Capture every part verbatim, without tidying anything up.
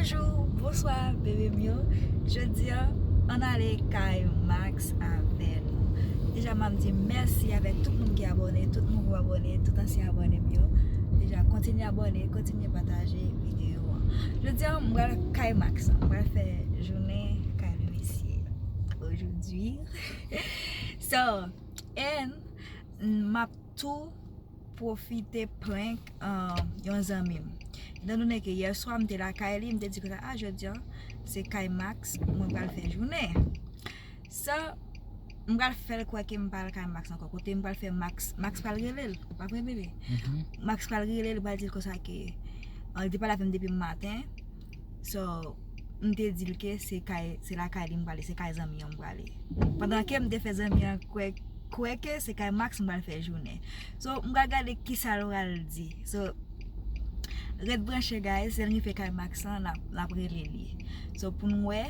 Bonjou, bonswa, bebe m yo. Jodi a, ann ale kay Max avè nou. Deja, m ap di mèsi avèk tout moun ki abòne, tout nouvo abòne, tout ansyen abòne m yo. Deja, kontinye abòne, kontinye pataje videyo an. Jodi a, m pral kay Max. M pral fè jounen kay le mesye. Aujourd'hui. So, and m ap tou pwofite prank, um, yon zanmi m. Etan done ke yè swa m te lakay li, m te di konsa, a, jodi a, se kay Max, mwen pral fè jounen. So, m pral fè l kwè ke m pa al kay Max ankò. Kote m pral fè Max, Max pral rele l, pa vre, bebe? Max pral rele l, pral di l konsa ke, uh, li te pale avè m depi maten. So, m te di l ke se kay, se lakay li m prale, se kay zanmi an m prale. Pandan ke m te fè zanmi an kwè, kwè ke se kay Max m pral fè jounen. So, m pral gade kisa l pral di. So, ret branche, guys, lè l rive kay Max lan, n ap, n ap rele li. So, pou n wè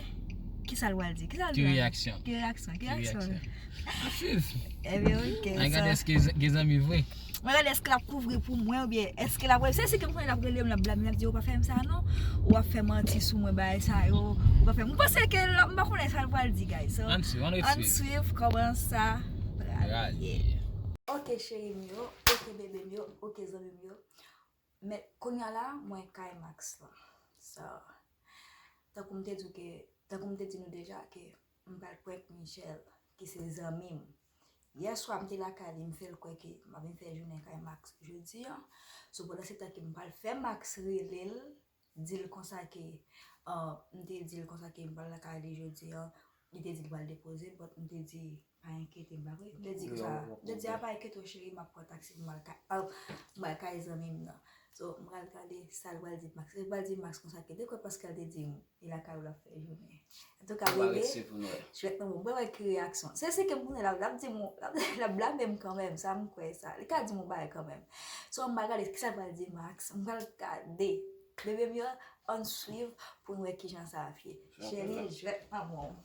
kisa l pral di. Kisa l pral di? Ki reyaksyon? Ki reyaksyon? Ki reyaksyon? N ap swiv. Ebyen, ok. Ann gade èske gen zanmi vre. Mwen gade èske l ap kouvri pou mwen oubyen èske l ap rele. Se si ke m konnen l ap rele m, l ap blamen, l ap di, "Ou pa fè m sa non, ou ap fè manti sou mwen, bagay sa yo, ou pa fè m." M panse ke l ap, m pa konnen sa l pral di, guys. So, ann swiv, ann ret swiv. Ann swiv kòman sa pral ye. Ok, cheri m yo, ok, bebe m yo, ok, zanmi m yo. Men, kounye a la, mwen kay Max lan. So, tankou m te di w ke, tankou m te di nou deja ke m pral prank Michel, ki se zanmi m. Yè swa, m te lakay li, m fè l kwè ke m ap vin fè jounen kay Max jodi a. So, pandan se tan ke m pral fè Max rele l, di l konsa ke, uh, m te di l konsa ke m pral lakay li jodi a, li te di l pral depoze m, but m te di, pa enkyete m, pa vre? M te di konsa, m te di, a, pa enkyete w, cheri, m ap pran taksi pou m al kay, uh, m al kay zanmi m nan. So, m pral gade sa l pral di Max. Li pral di Max konsa ke dekwè Pascal te di m, e lakay ou l ap fè jounen. Antouka, bebe, jwèt nan bon, mwen wè ki reyaksyon. Se si ke m konnen l ap, l ap di m, l ap, l ap blamen m kanmenm, sa m kwè sa. Li ka di m yon bagay kanmenm. So, m pral gade kisa l pral di Max. M pral gade. Bebe m yo, ann swiv pou n wè kijan sa ap ye. Cheri, jwèt nan bon.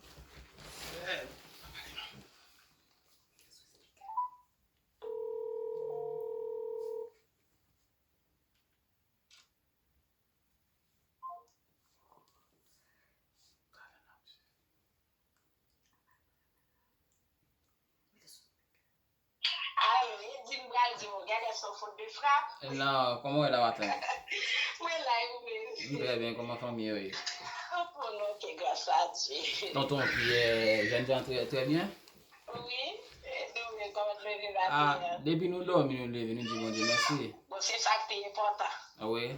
Alo, e di m pral di w, genlè se yon fot de frap. Non, kòman w ye la maten? Mwen la, e ou menm? M trè byen, kòman fanmi yo ye? Anpòm, ok, gras a Dye. Tonton Pyè, jènjan trè, trè byen? Wi, e nou menm, kòman nou ye maten an? Ah, depi nou dòmi, nou leve, nou di Bondye mèsi. Bon, se sa k pi enpòtan. Ah wi?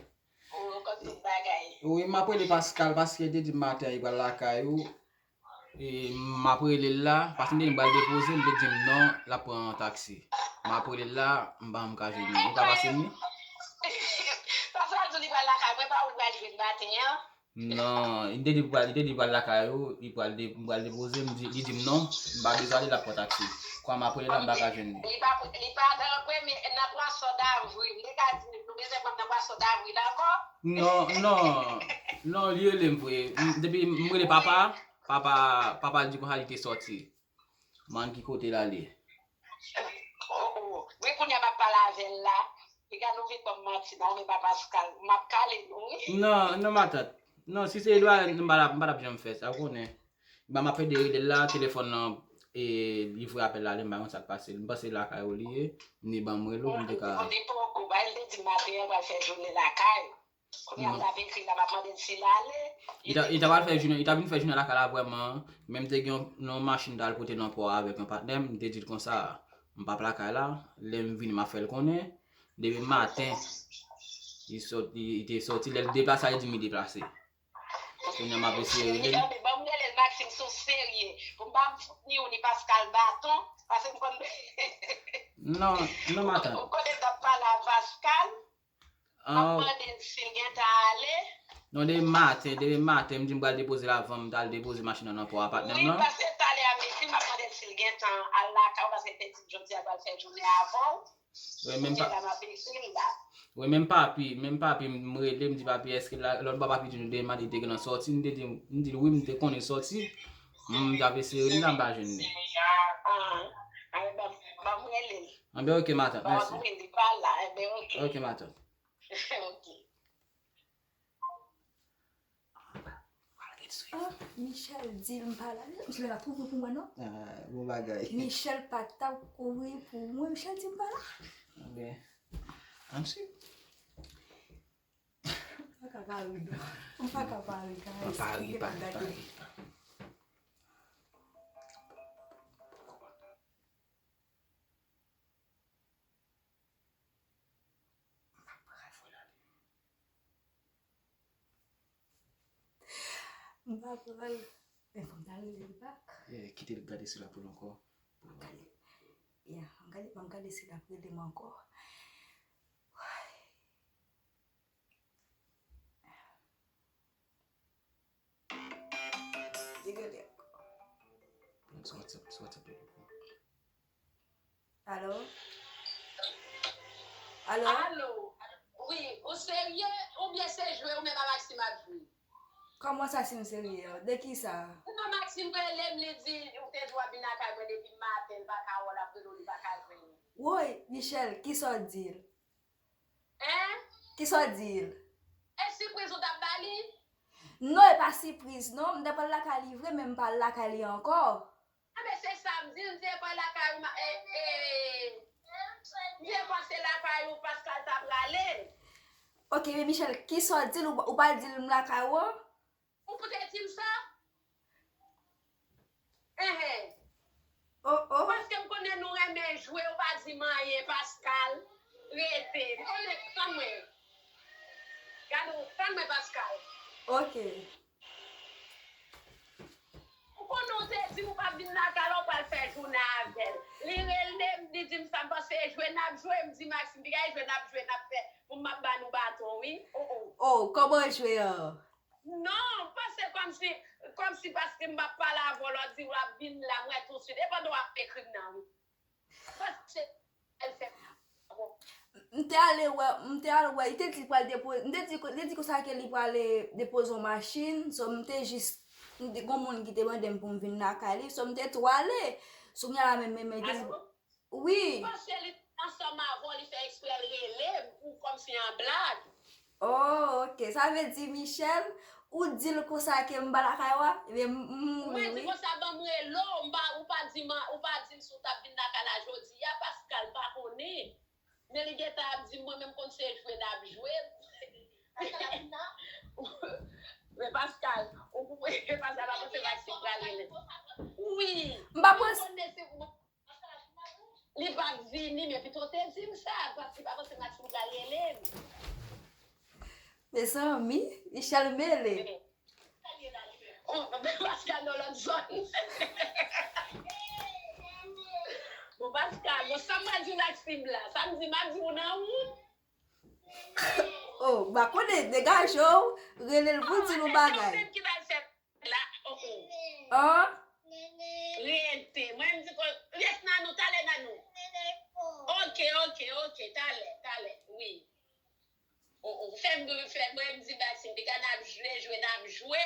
Ou konn tout bagay. Wi, m ap rele Pascal, paske li te di m maten an, li pral lakay ou. E, m ap rele l la, paske m te di m pral depoze l, li te di m non, l ap pran yon taksi. M ap rele l la, m pa janm ka jwenn li. Ou ka pase m li? Pascal di w li pral lakay mwen, pa ou l pral jwenn maten an? Non, li te di pral, li te di pral lakay ou, li pral de, m pral depoze, m di, li di m non, m pa bezwen ale, l ap pran taksi. Kwa m ap rele la, m pa ka jwenn li. Li pa, li pa nan premye, nan pwason davril. Li ka di nou bezwen pran nan pwason davril ankò? Non, non. Non, li rele m vre. M, depi m rele papa, papa, papa di konsa li te sòti. Man ki kote l ale. Oh, oh. Wi, kounye a m ap pale avè l la. Piga nou vin ban m manti, non, men pa Pascal. M ap kale nou, wi. Non, non, matant. Non, si se Edouard, m pa t ap, m pa t ap janm fè sa, ou konnen. Ban m ap ede rele l la, telefòn nan, e, li voye apèl la, li m pa konn sa k pase. M panse lakay ou li ye, m di ban m rele w, m te ka. Li poko, ba, li te di maten an, pral fè jounen lakay. Kounye a m t ap ekri la, m ap mande l si l ale. Li ta, li ta pral fè jounen, li ta vin fè jounen lakay la vrèman. Men m te gen yon, yon machin m t al pote nan pò a avèk yon patnè m, m te di l konsa, m p ap lakay la. Lè m vini, m ap fè l konnen. Depi maten, li sot, li, li te sòti. Lè l deplase, li di m li deplase. Kounye a m ap eseye rele l. Ban m rele l, Maxime, sou serye. Pou m pa fout ni ou ni Pascal baton, paske m konn. Non, non, matant. Ou konnen m t ap pale a Pascal. M ap mande l si l gentan ale. Non, depi maten, depi maten, m di m pral depoze l avan m t al depoze machin nan nan pò a patnè m nan. Wi, paske talè a m ekri, m ap mande l si l gentan al lakay ou, paske l te di m jodi a l pral fè jounen avè w. Wi, men m pa, kounye a la, m ap ekri l la. Wi, men m papi, men m papi, m rele, m di, "Papi, èske la, lòt bò papi di nou demen li te gentan sòti?" M te di, m di l, "Wi, m te konnen sòti." M t ap eseye rele l la, m pa jwenn li. Ah, ah, ah, ban, ban m rele l. Anben, ok, matant, mèsi. Ban m rele l, pa la, enben, ok. Ok, matant. Ok. Ah, Michel di m pa la. Michel pa t kouvri pou mwen, non. Ah, bon bagay. Michel pa t ap kouvri pou mwen. Michel di m pa la. Ok. Ann swiv. M pa ka pa ri, non. M pa ka pa ri, guys. Pa ri, pa ri, pa ri. M pa pral. Men fò m ta rele l bak. Yeah, kite l gade si l ap rele ankò. Pou l gade. Yeah, m gade, m gade si l ap rele m ankò. Li rele ankò. Sou WhatsApp, sou WhatsApp li pou. Alo? Alo? Alo? Wi, ou serye oubyen se jwe ou menm a Maxime ap jwe? Kòman sa si m serye? De ki sa? Non, Maxime rele m, li di ou te di w ap vin lakay mwen depi maten, l pa ka wè w, l ap rele w, li pa ka jwenn ou. Woy, Michel, ki sa w di l? Hein? Ki sa w di l? E sipriz ou t ap ba li? Non, e pa sipriz, non. M te pral lakay li vre, men m pa al lakay li ankò. Enben, se sa m di l, m te pral lakay ou, ma-, e, e, m te panse lakay ou Pascal ta prale. Ok, men Michel, ki sa w di l? Ou, ou pa di l m lakay ou an? Ou pou te di m sa? Enhen. Oh, oh. Paske m konnen nou renmen jwe, ou pa di m anyen, Pascal. Rete. M konnen, tann mwen. Gade, tann mwen, Pascal. Ok. Ou konnen ou te di m ou p ap vin lakay la, ou pral fè jounen avè l. Li rele m, li di m sa, m panse e jwe n ap jwe, m di Maxime, piga e jwe n ap jwe, n ap fè, pou m ap ba nou baton, wi. Oh, oh. Oh, kòman jwe an? Non, m panse kòmsi, kòmsi paske m p ap pale avè w, lè w di w ap vin la, m wè tousuit. E pandan w ap ekri m nan, wi. Paske, el fè bon. M te ale wè, m te al wè, li te di l pral depoze, m te di, li te di konsa ke li prale depoze yon machin, so m te jis, m te, gon moun ki te mande m pou m vin lakay li, so m te tou ale. Sou kounya la menm, menm, menm, li te di, alo? Wi. M panse li ansanm avè w, li fè ekspre l rele m pou kòmsi an blag. Oh, ok. Sa vle di, Michel, ou di l konsa ke m pa lakay ou a? Ebyen, m, m mouri, wi. Mwen di konsa, ban m rele w, m pa, ou pa di m, ou pa di m si w t ap vin lakay la jodi a, Pascal pa konnen. Men li gentan ap di m, mwen menm konn se jwe n ap jwe. Men Pascal, ou konprann, Pascal pa panse Maxime pral rele. Wi. M pa panse. Li p ap vini, men pito w te di m sa, paske li pa panse Maxime pral rele m. Mezanmi, Michel mele. Oh, Pascal nan lòt zòn. Bon, Pascal, bon, sa m pral di Maxime la, sa m di, m ap di w nan wout. Oh, m pa konnen, degaje w, rele l pou di nou bagay. Ki bal fèt la, oh, oh. An? Rete. Mwen, m di kon, yes, Nanou, talè, Nanou. Ok, ok, ok, talè, talè, wi. Oh, oh, fè m, fè, mwen, m di Maxime, piga n ap jwe, jwe, n ap jwe,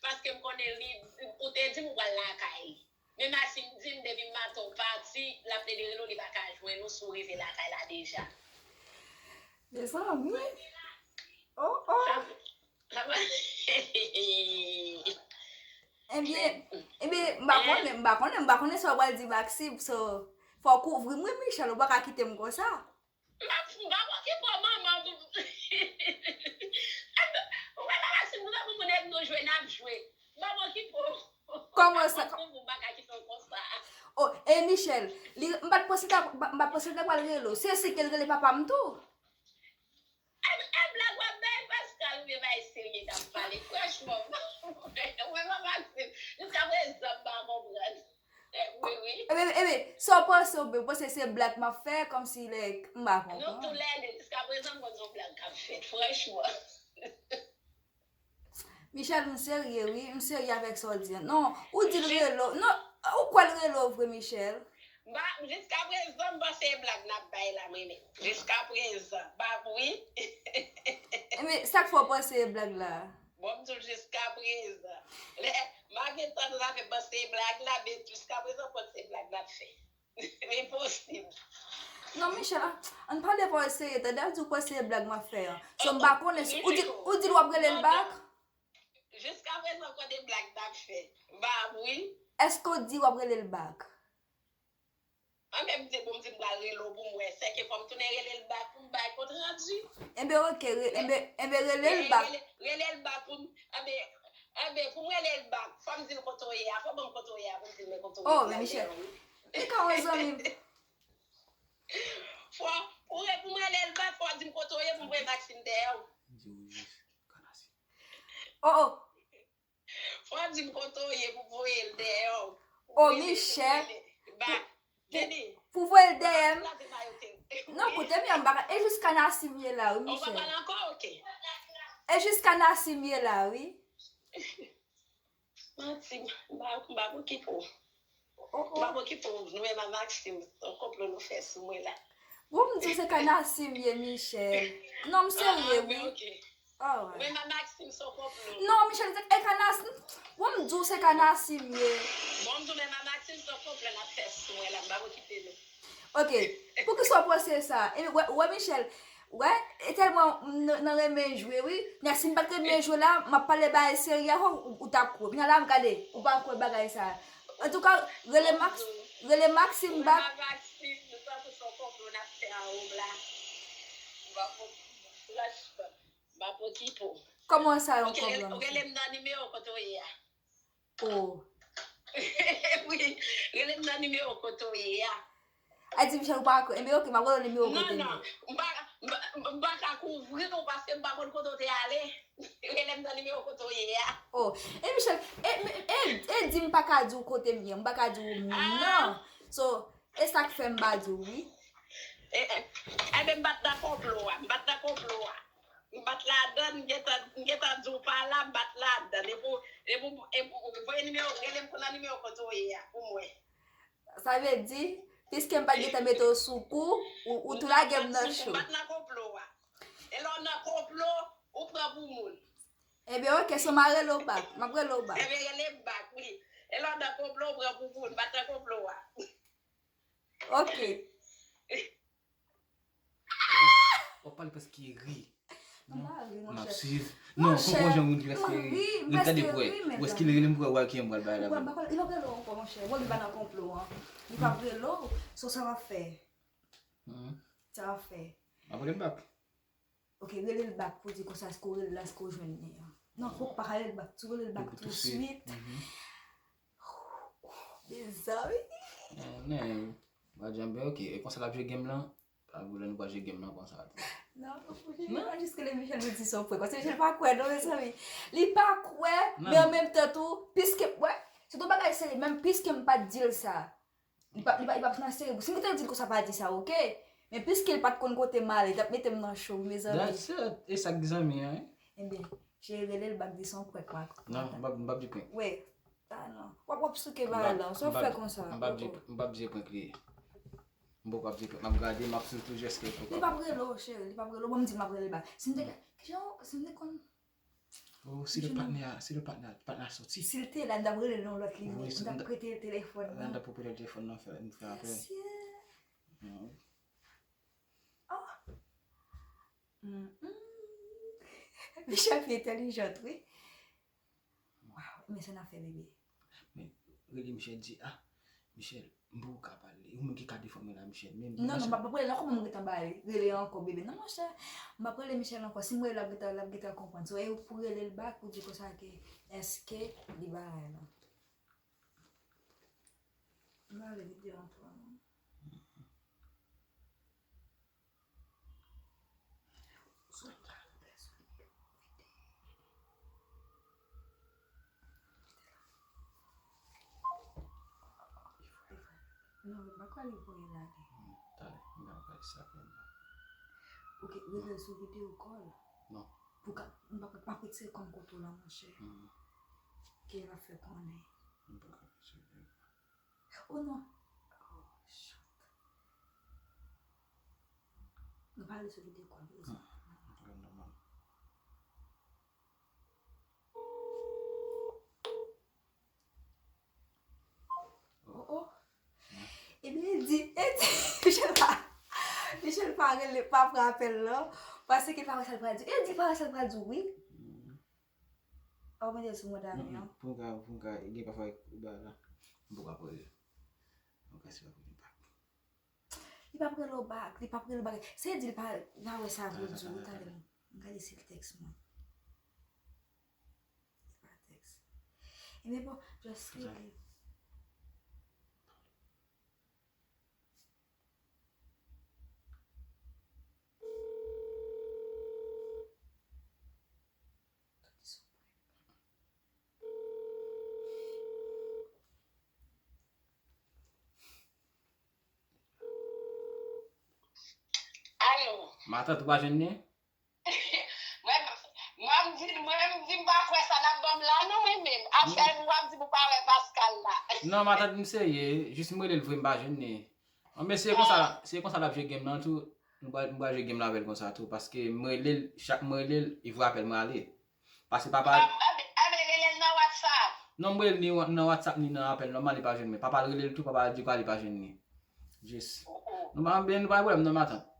paske m konnen li, ou te di m ou pral lakay li. Men Maxime di m depi maten w pati, l ap plede rele w, li pa ka jwenn ou si w rive lakay la deja. Mezanmi. Oh, oh. Sa, sa va. Ebyen, ebyen, m pa konnen, m pa konnen, m pa konnen sa w pral di Maxime, so, fò w kouvri m, wi, Michel, ou pa ka kite m konsa. M ap, m p ap okipe w, manman. Ou wè la, Maxime, nou tankou moun, nou jwe, n ap jwe. M p ap okipe w. Kòman sa? M p ap okipe w, m pa ka kite w konsa. Oh, e Michel, li, m pa t panse ta, m pa t panse ta pral rele w. Se si ke l rele papa m tou. E, e blag w ap bay, Pascal, oubyen bay serye k ap pale? Franchman, mwen pa Maxime, jiska prezan, m pa konprann. Wi, wi. Ebyen, ebyen, sa w panse, w panse se blag m ap fè, kòmsi, like, m pa konprann. Nou toulède, jiska prezan, m konn se yon blag k ap fèt, franchman. Michel, m serye, wi, m serye avèk sa w di an. Non, ou di l rele w. Non, ou kwè l rele w vre, Michel? Ba, jiska prezan, m panse e blag n ap bay la, mwen menm. Jiska prezan, ba, wi. Ebyen, sa k fè w panse e blag la? Bon, m di w jiska prezan. Lè, m ap gen tandans a fè panse e blag la, men jiska prezan, m panse e blag n ap fè. Enposib. Non, Michel, an, ann pale pawòl serye, tande, al di w kwè se blag m ap fè an. So, m pa konnen, si, ou di, ou di l w ap rele l bak? Jiska prezan, Ankò de blag n ap fè. Ba wi. Èske w di w ap rele l bak? Anben m di, bon, m di m pral rele w pou m wè. Sèke fò m tounen rele l bak pou m bay kont randi. Enben, oke, re- enben, enben, rele l bak. Rele, rele l bak pou m, enben, enben, pou m rele l bak, fò m di l kote w ye a, fò ban m kote w ye a, pou m di l men kote w ye a. Oh, men Michel, li ka wè zanmi m. Fò, pou re- pou m rele l bak, fò w di m kote w ye, pou m voye Maxime dèyè w. Oh, oh. Fò w di m kote w ye pou voye l dèyè w. Oh, Michel. Pou voye l dèyè m. Non, koute m, m baka. E jis Kanasim ye la, wi, Michel. E jis Kanasim ye la, wi. Manti, m pa, m pa okipe w. M pa okipe w. Nou menm a Maxime, se yon konplo nou fè sou mwen la. Bon, m di w se Kanasim ye, Michel. Non, m serye, wi. Alright. Mwen, Maxime, se yon konplo. Non, Michel, e Kanasim. Bon, m di w se Kanasim ye. Bon, m di w, men Maxime, se yon konplo n ap fè sou mwen la, m pa okipe nou. Ok, poukisa w panse sa? E, wè, wè, Michel, wè, e tèlman m nan, nan renmen jwe, wi. Nya, si m pa t renmen jwe la, m ap pale bagay serye, ho, ou, ou t ap kwè. Nya la, m gade, ou pa kwè bagay sa. Antouka, rele Max, rele Maxime bak. Maxime, nou sa tout se yon konplo n ap fè anwo la. M pa okipe w. M pa okipe w. Kòman sa yon konplo? Ou rele m nan nimewo kote w ye a. Oh. Wi, rele m nan nimewo kote w ye a. A di Michel ou pa kwè. Enben, ok, m ap rele w nimewo kote m ye. Non, non, m pa, m pa, m pa ka kouvri w paske m pa konn kote w te ale. Rele m nan nimewo kote w ye a. Oh, e Michel, e, e, e, e di m pa ka di w kote m ye, m pa ka di w non. So, e sa k fè m pa di w, wi. E, e, enben, m pa t nan konplo a, m pa t nan konplo a. M pa t ladan, m gentan, m gentan di w pa la, m pa t ladan. Epi w, epi w, epi w voye nimewo, rele m pou nan nimewo kote w ye a, pou mwen. Sa vle di, piske m pa t gentan mete w sou kou, ou, ou tou lage m nan cho. M pa t nan konplo a. E lè w nan konplo, ou pran pou moun. Enben, ok, so m a rele w bak. M ap rele w bak. Enben, rele m bak, wi. E lè w nan konplo, ou pran pou moun. M pa t nan konplo a. Ok. W ap pale prèske ri. Non, m ap swiv. Non, konprann jan moun ki prèske ri. Ri, m prèske ri, men. Ou eski li rele m pou wè ki m pral bay la menm. Li p ap rele w ankò, monchè. Bon, li pa nan konplo, an. Li p ap rele w. So, sa w ap fè? Sa w ap fè? M ap rele l bak. Ok, rele l bak pou di konsa, èske w rele l la, èske w jwenn li an? Non, fòk w pa ka rele l bak. Si w rele l bak touswit. Mezanmi. Men, pa janm, ok, e konsa l ap jwe game lan. Pa vle nou pa jwe game lan konsa tou. Non, non, jis rele Michel, nou di se yon prank. Paske Michel pa kwè, non, mezanmi. Li pa kwè, men an menm tan tou, piske, wè, se yon bagay serye, menm piske m pa t di l sa. Li p ap, li p ap, li p ap nan seri. Si m te di l konsa, pa di sa, ok? Men piske l pa t konn kote m ale, li t ap mete m nan cho, wi, mezanmi. That's it. E sa k zanmi an, wi. Enben, cheri, rele l bak, di se yon prank, m ap. Non, m p ap, m p ap di prank. Wi. Ah, non. W ap, w ap souke bagay la. Sa w fè konsa? M p ap di, m p ap di prank li ye. M poko ap di prank. M ap gade, m ap swiv toujou èske l poko. Li p ap rele w, cheri. Li p ap rele w. Bon, m di l m ap rele l bak. Si m te, kijan, si m te konn Oh, si le patnè a, si le patnè a, patnè a soti. Si l te la, n t ap rele l yon lòt limyè. Wi, n t ap prete l telefòn nan. N t ap prete l telefòn nan, fè, n fè apèl. Mesye. Oh. Mm, mm. Michel pi entèlijan tou, wi. Waw, men sa n ap fè, bebe. Men, rele Michel di, ah, Michel, m poko ka pale. Ou menm ki ka defann mwen la, Michel. Men, non, non, m p ap rele l ankò, mwen gentan ba li. Rele ankò, bebe. Non, monchè. M p ap rele Michel ankò. Si m rele l, l ap gentan, l ap gentan konprann. So, e pou rele l bak, pou di konsa ke, èske li bagay la. M pa vle videyo an twò long. Non, men m pa kwè li voye lage. Talè, m ap gade sa menm. Ok, rele l sou video call. Non. Pou ka, m pa, pa retire kòm kote w la, monchè. Ke l ap fè konnen. M pa ka retire. Oh non. Oh, shit. Nou pale sou video call, wi. Hmm. Pwoblèm nòmal. Oh, oh. Ebyen, e di, e di, Michel pa, Michel pa rele, pa pran apèl lan, paske pa wè sa l pral di. E di, pa wè sa l pral di, wi. Hmm. Ou mande l sou mond a mi an. Pou m ka, pou m ka gen pafwa ou ba la. M poko ap rele. M ka si pa pou li bak. Li p ap rele w bak, li p ap rele w bak. Se di li pa, pa wè sa vle di w talè. M gade si l tèks mwen. Li pa tèks. Ebyen bon, just rele. Alo. Matant, ou pa jwenn li? Mwen, mwen m di, mwen m di m pa kwè sa n ap ban m la non, mwen menm. Apèl ou ap di m ou pa wè Pascal la. Non, matant, m serye. Jis m rele l vre, m pa jwenn li. Anben, se konsa, se konsa l ap jwe game nan tou. M pral, m pral jwe game nan avè l konsa tou. Paske m rele l, chak m rele l, li voye apèl mwen ale. Paske papa. Anben, anben, rele l nan WhatsApp. Non, m rele l ni nan WhatsApp, ni nan apèl nòmal, li pa jwenn mwen. Papa l rele l tou, papa l di kwa li pa jwenn li. Jis. Nou pa, anben, nou pa gen pwoblèm, non, matant.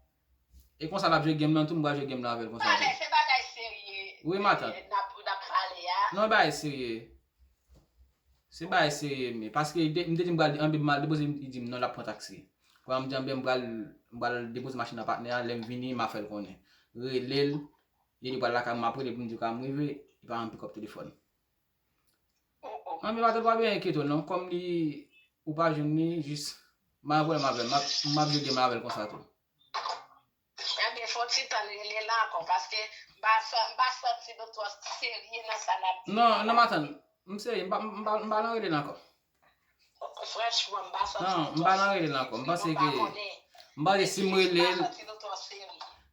E konsa l ap jwe game nan tou, m pral jwe game nan avè l konsa tou. Bagay, se bagay serye. Wi, matant. N ap, n ap pale a. Non, bagay serye. Se bagay serye, men. Paske de, m te di m pral, anben, m al depoze, li di m non, l ap pran taksi. Kounye a m di, anben, m pral, m pral depoze machin nan patnè a, lè m vini, m a fè l konnen. Rele l, li di pral lakay mwen, m ap rele pou m di kwa m rive, li pa janm pick up telefòn. Anben, matant, pa byen enkyete w non, kòm li, ou pa jwenn li, jis, m pa gen pwoblèm avè l, m ap, m ap jwe game avè l konsa tou. Ebyen, fò ti tann rele l ankò, paske m pa sa, m pa santi nou twò serye nan sa n ap di la. Non, non, matant, m serye, m pa, m pa, m pa nan rele l ankò. Franchman, m pa santi nou twò serye. Non, m pa nan rele l ankò. M panse ke, m panse si m rele l,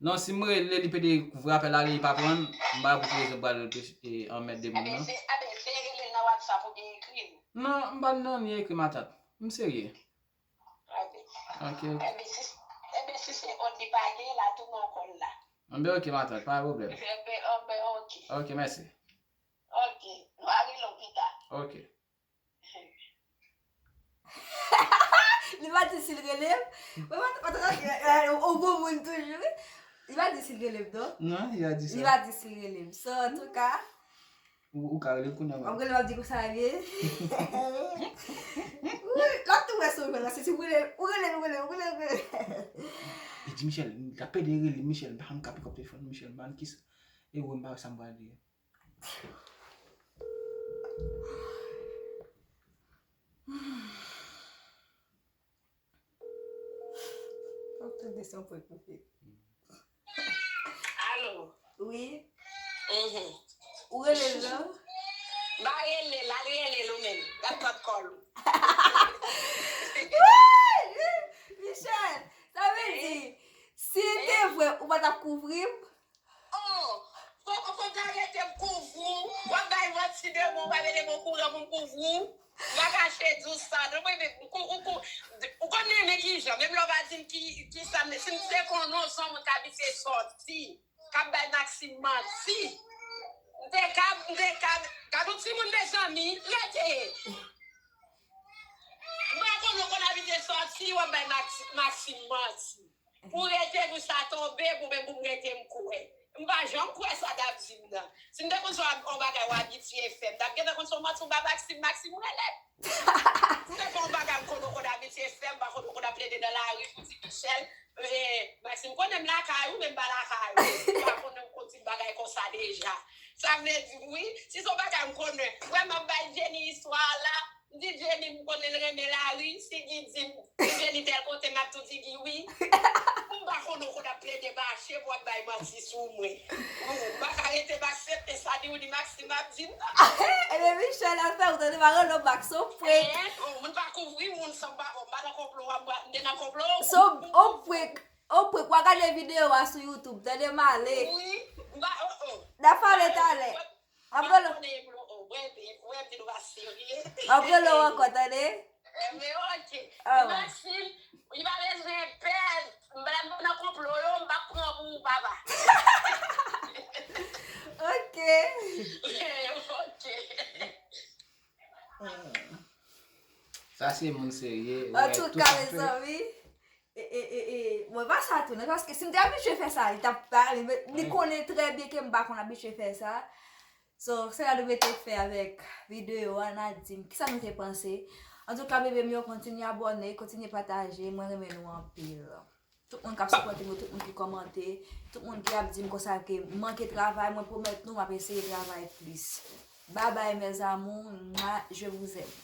non, si m rele l, li pede voye apèl ale, li pa pran, m pa wè pou ki rezon m pral, e, anmède moun nan. Ebyen, se, ebyen, se rele l nan WhatsApp oubyen ekri l. Non, m pa nan ni ekri, matant. M serye. Ok. Ok, ok. Ebyen, si, ebyen, si se òd li pa gen, l a tounen w kò l la. Anben, ok, matant, pa gen pwoblèm. Ebyen, anben, ok. Ok, mèsi. Ok, nou a rele w pita. Ok. Li pa di si l rele m. Mwen pa, pa, pa, eh, ou bon moun toujou, wi. Li pa di si l rele m, non? Non, li pa di sa. Li pa di si l rele m. So, antouka, Ou, ou ka rele l kounye a menm. W ap rele, w ap di konsa l ye. Wi, l ap tou wè se ou menm, se si w rele, ou rele, ou rele, ou rele, ou rele. Li di Michel, l ap pede rele Michel, m pa janm ka pick up telefòn Michel, man, kisa? E wi, m pa wè sa m pral di. Fòk tout de son prank pou fè. Alo. Wi. Mhm. Ou rele l non? M pa rele l, al rele l ou menm. L ap pran kòl ou. Wi! Michel, sa vle di, si l te vre, ou pa t ap kouvri m? Oh, fò, fò w ta rete m kouvri w. W ap bay manti de mwen, w pa mete m okouran pou m kouvri w. M pa kache di w sa, non, mwen menm, ou kou-, ou kou-, ou konn renmen kijan, menm lè w pa di m ki, kisa, men si m te konnen w se yon moun k abitye sòti, k ap bay Maxime manti, m te ka, m te ka, gad yon timoun mezanmi, rete. M pa konnen w konn abitye sòti, w ap bay Maxi-, Maxime manti. Pou rete, pou sa tonbe, pou men pou m rete m kwè. M pa janm kwè sa w ap di m nan. Si m te konn se yon bagay w abitye fè, m t ap gentan konn se yon manti w ba Maxime, Maxime rele m. Si se pa yon bagay m konn ou konn abitye fè, m pa konn ou konn ap plede nan lari pou di Michel, eh, Maxime konnen m lakay ou, men m pa lakay ou. M pa konnen ou konn ti bagay konsa deja. Sa vle di, wi, si se yon bagay m konnen, wè m ap bay Jenny istwa a la, m di Jenny, m konnen l renmen lari, si Guy di m, Jenny tèl kote, m ap tou di Guy wi. M pa konnen w konn ap plede mache pou w ap bay manti sou mwen. Ou, m pa ka rete m aksepte sa ni ou ni Maxime ap di m nan. Ebyen, Michel, afè ou tande, pa rele w Max, se yon prank. Eh, oh, moun pa kouvri moun san m pa, oh, m pa nan konplo, m pa, m te nan konplo. Se yon, yon prank, yon prank, w a gade videyo a sou YouTube, tande m ale. Wi, m pa, oh, oh. N a pale talè. Ap rele. Ap rele w ankò, tande? Enben, ok. Maxime, li pa bezwen pè. M pa nan konplo yo, m p ap pran pou ou, papa. Ok. Ok. Sa se moun serye. Antouka, mezanmi. E, e, e, e, mwen pa sa tou, non, paske si m te abitye fè sa, li t ap pale, men li konnen trè byen ke m pa konn abitye fè sa. So, se la nou mete fè avèk videyo a, n a di m kisa nou te panse. Antouka, bebe m yo, kontinye abòne, kontinye pataje, mwen renmen nou anpil. Tout moun k ap sipòte m yo, tout moun ki kòmante, tout moun ki ap di m konsa ke m manke travay, mwen pwomèt nou, m ap eseye travay plis. Bye bye, mes amours, mwa, je vous aime.